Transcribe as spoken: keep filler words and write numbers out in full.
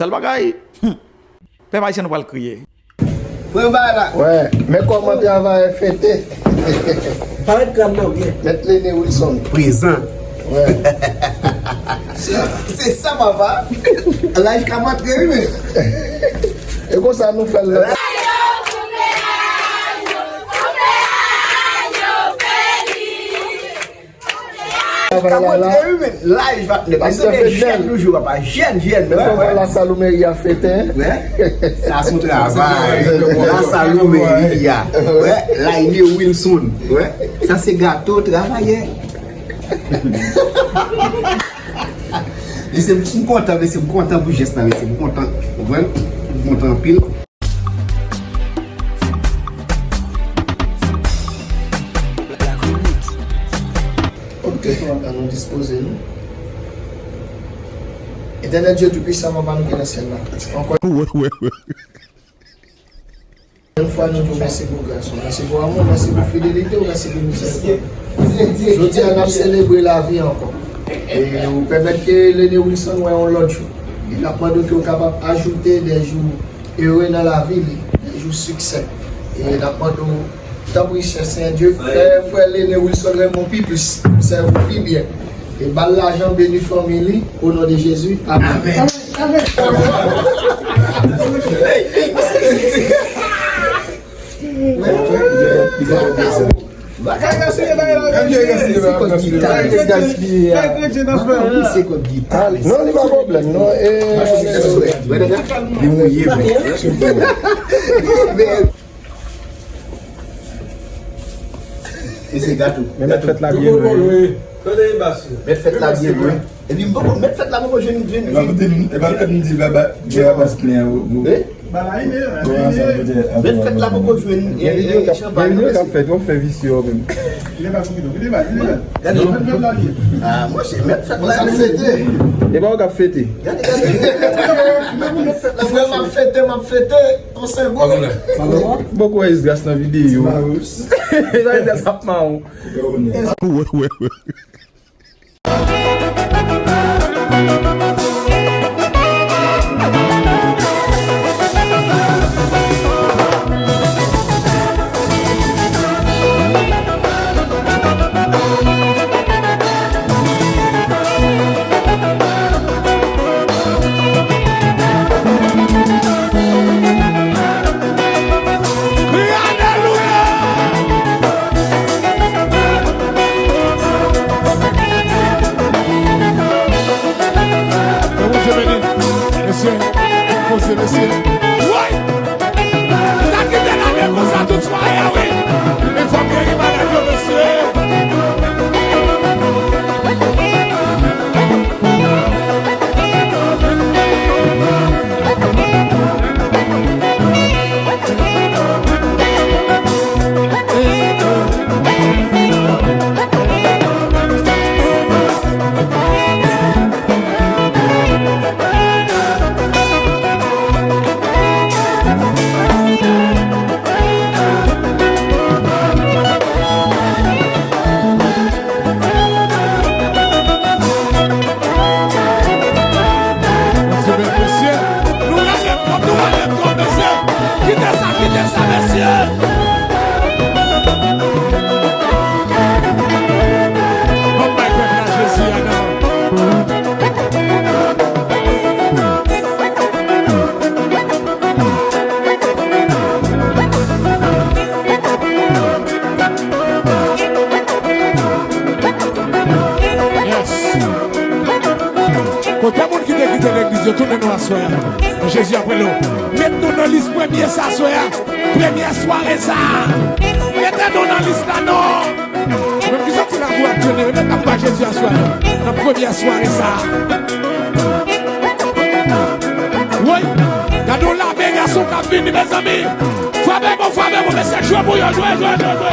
Sèl bagay, hmm, pèp ayisyen nou pral kriye. Pran bagay la. Wè, men kòman travayè fete. Parèt kran nan byen. Mèt Lene Wilson. Prezan. Wè. Se sa, papa. Live k ap antre, wi, men. E konsa nou fè l. Travay la, la. Live, patnè. Paske se jèn nou jwe, papa. Jèn, jèn, wè, wè. La Salomeri a fete, hein? Wè. Sa se yon travay. La Salomeri a. Wè, Laine Wilson. Wè. Sa se gato travayè. Mesye, m kontan, mesye, m kontan pou jès la, mesye, m kontan. Ou konprann? M kontan anpil. Ok, an nou dispoze nou. Etènèl Dye Toupisan, Papa nou ki nan syèl la. Ankò yon fwa, nou di w mèsi pou gras ou, mèsi pou amou, mèsi pou fidelite w, mèsi pou mizèrikòd ou. Jodi a, n ap selebre lavi ankò. E ou pèmèt ke Lene Wilson wè yon lòt jou. E n ap mande w ke w kapab ajoute de jou ere nan lavi li, de jou siksè. E n ap mande w, tanpri, Senyè Dye, fè frè Lene Wilson renmen w pi plis, sèvi w pi byen. E ba l lajan, beni fanmi li, o non de Jezi. Amèn. Amèn. Amèn. Bagay la, se bagay la. Se kòd gita. Se kòd gita. Non, li pa pwoblèm, non. E, li mouye, men. E se gato. Men mèt fèt la byen lwen. Mèt fèt la byen lwen. Epi m poko, mèt fèt la poko jwenn, jwenn. E pa m di, e pa m di, baba, baba, baba, plen an. Mèt fèt la poko jwenn, e, e, chanpay, non, mesye. Fèt, w ap fè visye w menm. Gade, ah, monchè, mèt fèt la, fete. E pa w k ap fete. Gade, gade. Frè, m ap fete, m ap fete. Yon senbòl. Bòkò wè Esdras nan videyo. Sa Esdras ap mawon. Alelouya! Ke Bondye beni. Mesye, poze, mesye. Woy! Sa ki te lage konsa tout sware a, wi. E fòm geri malad yo, mesye. Mesye, nou rale kòb, nou rale kòb, mesye. Kite sa, kite sa, mesye. Ann bay pèp la Jezi a non. Yes. Kote moun ki te kite legliz yo, tounen nou aswè a. Jezi ap rele w. Met nou nan lis premye sa aswè a. Premyè sware sa a. Mete nou nan lis la non. Menm ki soti lakou ak Jezi, remet lakou a Jezi aswè a. Nan premyè sware sa a. Woy, gade yon lame gason k ap vini, mezanmi. Frape bon, frape bon, mesye, jwe pou yo, jwe, jwe, jwe, jwe.